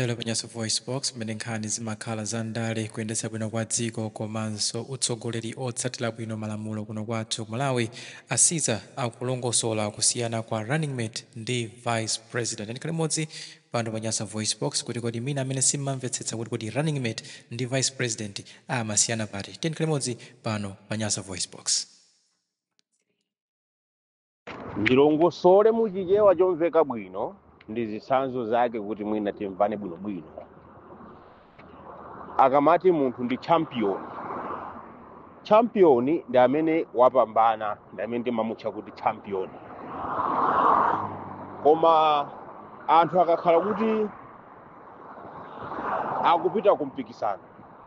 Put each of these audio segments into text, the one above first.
Lero pa Nyasa VoiceBox, mmene nkhani zimakhala za ndale, kuyendetsa bwino kwa dziko komanso utsogoleri otsatira bwino malamulo kuno kwathu ku Malawi, a Caesar akulongosola kusiyana kwa running mate ndi vice president. Ndikhale limodzi pano pa Nyasa VoiceBox kuti kodi mwina amene simmamvetsetsa kuti kodi running mate ndi vice president amasiyana pati. Tikhale limodzi pano pa Nyasa VoiceBox. Ndilongosole muchichewa chomveka bwino ndi zitsanzo zake kuti mwina timvane bwinobwino. Akamati munthu ndi champion, champion ndi amene wapambana, ndi amene timamutcha kuti champion. Koma anthu akakhala kuti akupita ku mpikisano,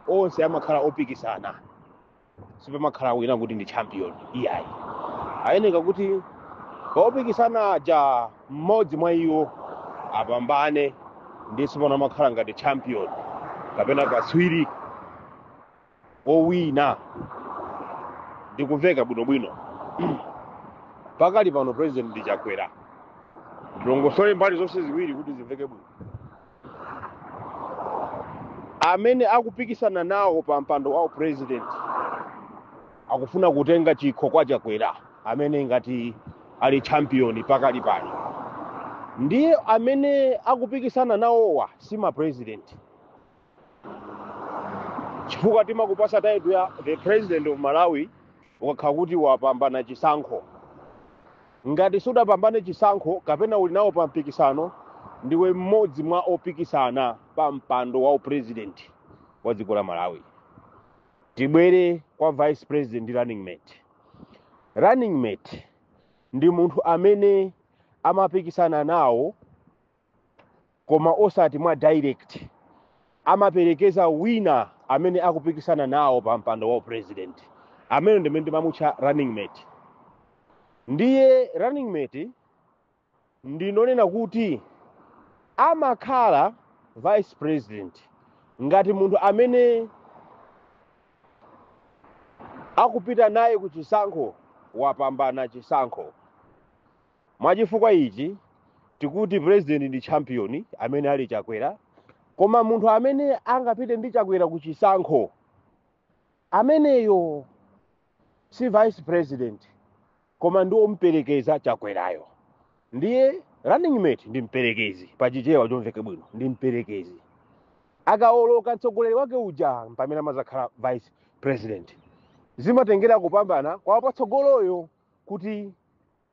onse amakhala opikisana, sipamakhala wina kuti ndi champion iyayi. Ayeneka kuti paopikisana aja mmodzi mwa iwo apambane, ndiye tsopano amakhala ngati champion kapena katswiri owina. Ndikumveka bwinobwino? Pakali pano president ndi Chakwera. Ndilongosole mbali zonse ziwiri kuti zimveke bwino. Amene akupikisana nawo pa mpando wa president akufuna kutenga chikho kwa Chakwera amene ngati ali champion pakali pano, ndiye amene akupikisana nawowa si ma president, chifukwa timakupasa title ya the president of Malawi ukakhala kuti wapambana chisankho. Ngati sudapambane chisankho kapena uli nawo pa mpikisano, ndiwe mmodzi mwa opikisana pa mpando wa upresident wa dziko la Malawi. Tibwere kwa vice president ndi running mate. Running mate ndi munthu amene amapikisana nawo koma osati mwa direct, amaperekeza wina amene akupikisana nawo pa mpando wa president, amene ndimene timamutcha running mate. Ndiye running mate ndinonena kuti amakhala vice president ngati munthu amene akupita naye ku chisankho wapambana chisankho. Mwachifukwa ichi tikuti president ndi champion amene ali Chakwera, koma munthu amene angapite ndi Chakwera ku chisankho ameneyo si vice president, koma ndi omperekeza Chakwerayo. Ndiye running mate ndi mperekezi, pachichewa chomveke bwino ndi mperekezi. Akaoloka mtsogoleri wake uja, pamene amazakhala vice president. Zimatengera kupambana kwa patsogoloyo kuti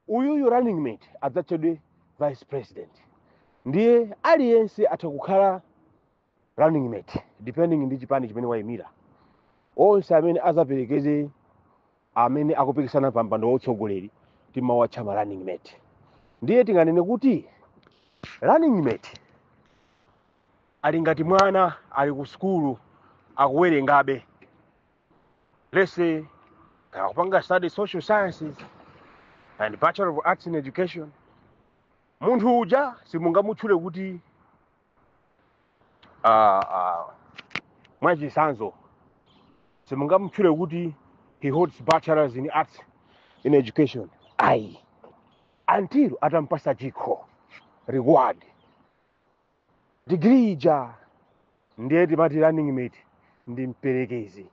uyuyu running mate adzatchedwe vice president. Ndiye aliyense atha kukhala running mate depending ndi chipani chimene wayimira. Onse amene azaperekeze amene akupikisana pa mpando wa utsogoleri timawatcha ma running mate. Ndiye tinganene kuti running mate ali ngati mwana ali ku sukulu akuwerengabe, let's say akupanga study social sciences and Bachelor of Arts in Education. Munthu uja simungamutchule kuti mwachitsanzo simungamutchule kuti he holds bachelors in arts in education ayi, until atampasa chikho, reward degree ija. Ndiye timati running mate ndi mperekezi.